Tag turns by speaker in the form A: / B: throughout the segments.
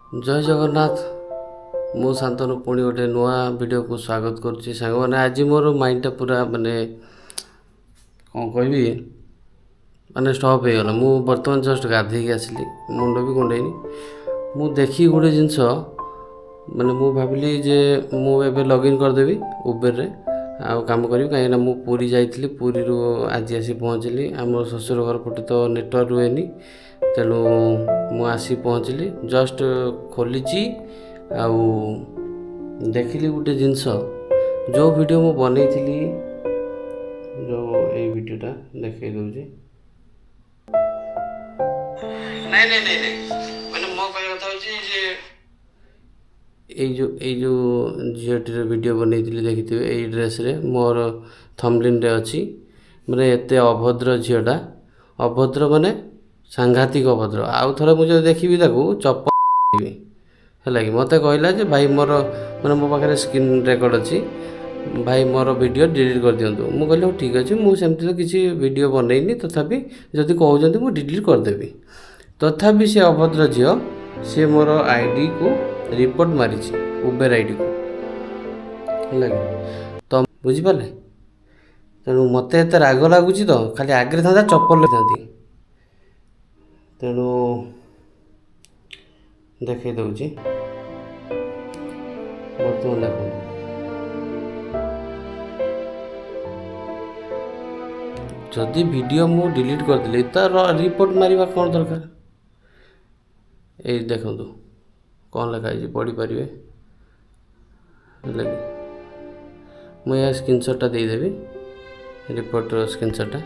A: ଜୟ ଜଗନ୍ନାଥ। ମୁଁ ଶାନ୍ତନୁ ପୁଣି ଗୋଟେ ନୂଆ ଭିଡ଼ିଓକୁ ସ୍ୱାଗତ କରୁଛି। ସାଙ୍ଗମାନେ, ଆଜି ମୋର ମାଇଣ୍ଡଟା ପୁରା ମାନେ କ'ଣ କହିବି, ମାନେ ଷ୍ଟପ୍ ହେଇଗଲା। ମୁଁ ବର୍ତ୍ତମାନ ଜଷ୍ଟ ଗାଧେଇକି ଆସିଲି, ମୁଣ୍ଡ ବି କୁଣ୍ଡେଇନି। ମୁଁ ଦେଖି ଗୋଟେ ଜିନିଷ, ମାନେ ମୁଁ ଭାବିଲି ଯେ ମୁଁ ଏବେ ଲଗ୍ଇନ୍ କରିଦେବି ଉବେରରେ ଆଉ କାମ କରିବି, କାହିଁକିନା ମୁଁ ପୁରୀ ଯାଇଥିଲି, ପୁରୀରୁ ଆଜି ଆସି ପହଞ୍ଚିଲି। ଆମ ଶ୍ୱଶୁର ଘର ପଟେ ତ ନେଟୱାର୍କ ରୁହେନି, ତେଣୁ ମୁଁ ଆସି ପହଞ୍ଚିଲି, ଜଷ୍ଟ ଖୋଲିଛି ଆଉ ଦେଖିଲି ଗୋଟେ ଜିନିଷ। ଯେଉଁ ଭିଡ଼ିଓ ମୁଁ ବନେଇଥିଲି, ଯେଉଁ ଏଇ ଭିଡ଼ିଓଟା ଦେଖେଇ ଦେଉଛି। ନାଇଁ ନାଇଁ ନାଇଁ ନାଇଁ, ମାନେ ମୋ କହିବା କଥା ହେଉଛି ଯେ ଏଇ ଯେଉଁ ଝିଅଟିର ଭିଡ଼ିଓ ବନେଇଥିଲି, ଦେଖିଥିବେ, ଏଇ ଡ୍ରେସ୍ରେ ମୋର ଥମ୍ବନେଲ୍ରେ ଅଛି। ମାନେ ଏତେ ଅଭଦ୍ର ଝିଅଟା, ଅଭଦ୍ର ମାନେ ସାଂଘାତିକ ଅଭଦ୍ର। ଆଉ ଥରେ ମୁଁ ଯଦି ଦେଖିବି ତାକୁ ଚପଲ ହେଲା କି। ମୋତେ କହିଲା ଯେ ଭାଇ ମୋର, ମାନେ ମୋ ପାଖରେ ସ୍କ୍ରିନ୍ ରେକର୍ଡ଼ ଅଛି, ଭାଇ ମୋର ଭିଡ଼ିଓ ଡିଲିଟ୍ କରିଦିଅନ୍ତୁ। ମୁଁ କହିଲି ହଉ ଠିକ୍ ଅଛି, ମୁଁ ସେମିତି ତ କିଛି ଭିଡ଼ିଓ ବନେଇନି, ତଥାପି ଯଦି କହୁଛନ୍ତି ମୁଁ ଡିଲିଟ୍ କରିଦେବି। ତଥାପି ସେ ଅଭଦ୍ର ଝିଅ ସିଏ ମୋର ଆଇଡ଼ିକୁ ରିପୋର୍ଟ ମାରିଛି, ଉବେର ଆଇଡ଼ିକୁ, ହେଲା କି ତ, ବୁଝିପାରିଲେ? ତେଣୁ ମୋତେ ଏତେ ରାଗ ଲାଗୁଛି ତ ଖାଲି ଆଗରେ ଥାନ୍ତା ଚପଲ ଥାନ୍ତି। ତେଣୁ ଦେଖେଇ ଦେଉଛି ବର୍ତ୍ତମାନ, ଦେଖନ୍ତୁ। ଯଦି ଭିଡ଼ିଓ ମୁଁ ଡିଲିଟ୍ କରିଦେଲି ତ ରିପୋର୍ଟ ମାରିବା କ'ଣ ଦରକାର? ଏଇ ଦେଖନ୍ତୁ କ'ଣ ଲେଖା ହେଇଛି, ପଢ଼ିପାରିବେ, ହେଲା କି? ମୁଁ ଏହା ସ୍କ୍ରିନସଟ୍ଟା ଦେଇଦେବି, ରିପୋର୍ଟର ସ୍କ୍ରିନସଟ୍ଟା।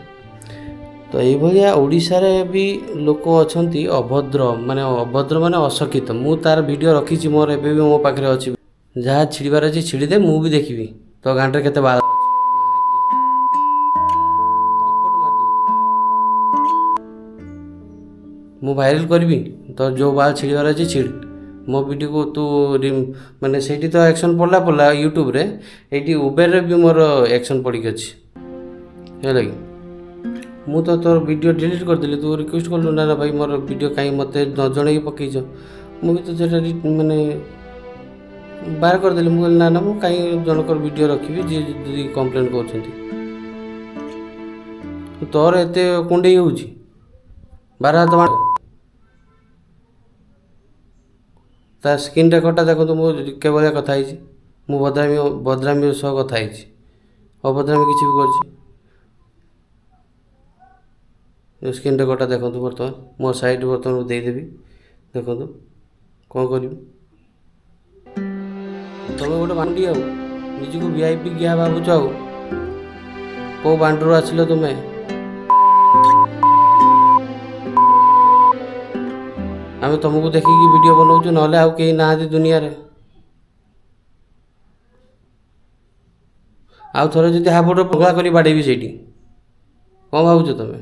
A: ତ ଏଇଭଳିଆ ଓଡ଼ିଶାରେ ବି ଲୋକ ଅଛନ୍ତି ଅଭଦ୍ର, ମାନେ ଅଭଦ୍ର ମାନେ ଅଶିକ୍ଷିତ। ମୁଁ ତାର ଭିଡ଼ିଓ ରଖିଛି, ମୋର ଏବେ ବି ମୋ ପାଖରେ ଅଛି। ଯାହା ଛିଡ଼ିବାର ଅଛି ଛିଡ଼ିଦେ, ମୁଁ ବି ଦେଖିବି ତୋ ଗାଣ୍ଡରେ କେତେ ବାଳ ଅଛି। ରିପୋର୍ଟ ମାରିଦେଉଛି, ମୁଁ ଭାଇରାଲ୍ କରିବି ତ। ଯେଉଁ ବାଳ ଛିଡ଼ିବାର ଅଛି ଛିଡ଼ ମୋ ଭିଡ଼ିଓକୁ ତୁ। ମାନେ ସେଇଠି ତ ଆକ୍ସନ୍ ପଡ଼ିଲା ପଡ଼ିଲା ୟୁଟ୍ୟୁବରେ, ଏଇଠି ଉବେରରେ ବି ମୋର ଆକ୍ସନ୍ ପଡ଼ିକି ଅଛି, ହେଲା କି? ମୁଁ ତ ତୋର ଭିଡ଼ିଓ ଡିଲିଟ୍ କରିଦେଲି, ତୁ ରିକ୍ୱେଷ୍ଟ କଲୁ, ନା ନା ଭାଇ ମୋର ଭିଡ଼ିଓ କାହିଁ ମୋତେ ନ ଜଣେଇକି ପକେଇଛ? ମୁଁ ବି ତ ସେଇଟା ମାନେ ବାହାର କରିଦେଲି। ମୁଁ କହିଲି ନା ନା, ମୁଁ କାହିଁ ଜଣଙ୍କର ଭିଡ଼ିଓ ରଖିବି ଯିଏ ଯଦି କମ୍ପ୍ଲେନ୍ କରୁଛନ୍ତି? ତୋର ଏତେ କୁଣ୍ଡେଇ ହେଉଛି 12 ହାତ ମାଡ଼। ତା ସ୍କ୍ରିନ୍ ରେକର୍ଡ଼ଟା ଦେଖନ୍ତୁ, ମୁଁ କେଭଳିଆ କଥା ହେଇଛି। ମୁଁ ଭଦ୍ରାମି ଭଦ୍ରାମି ସହ କଥା ହେଇଛି, ଅଭଦ୍ରାମି କିଛି ବି କରିଛି? ସ୍କ୍ରିନ୍ ରେକର୍ଡ଼ଟା ଦେଖନ୍ତୁ ବର୍ତ୍ତମାନ, ମୋ ସାଇଡ଼୍ ବର୍ତ୍ତମାନ ଦେଇଦେବି, ଦେଖନ୍ତୁ କ'ଣ କରିବି। ତମେ ଗୋଟେ ବାଣ୍ଡି ଆଉ ନିଜକୁ ଭି I P ଗିହା ଭାବୁଛ, ଆଉ କେଉଁ ବାଣ୍ଡରୁ ଆସିଲ ତୁମେ? ଆମେ ତୁମକୁ ଦେଖିକି ଭିଡ଼ିଓ ବନାଉଛୁ, ନହେଲେ ଆଉ କେହି ନାହାନ୍ତି ଦୁନିଆରେ। ଆଉ ଥରେ ଯଦି ହାବୁଡ଼ ପଗଳା କରି ବାଡ଼େଇବି ସେଇଠି। କ'ଣ ଭାବୁଛ ତୁମେ?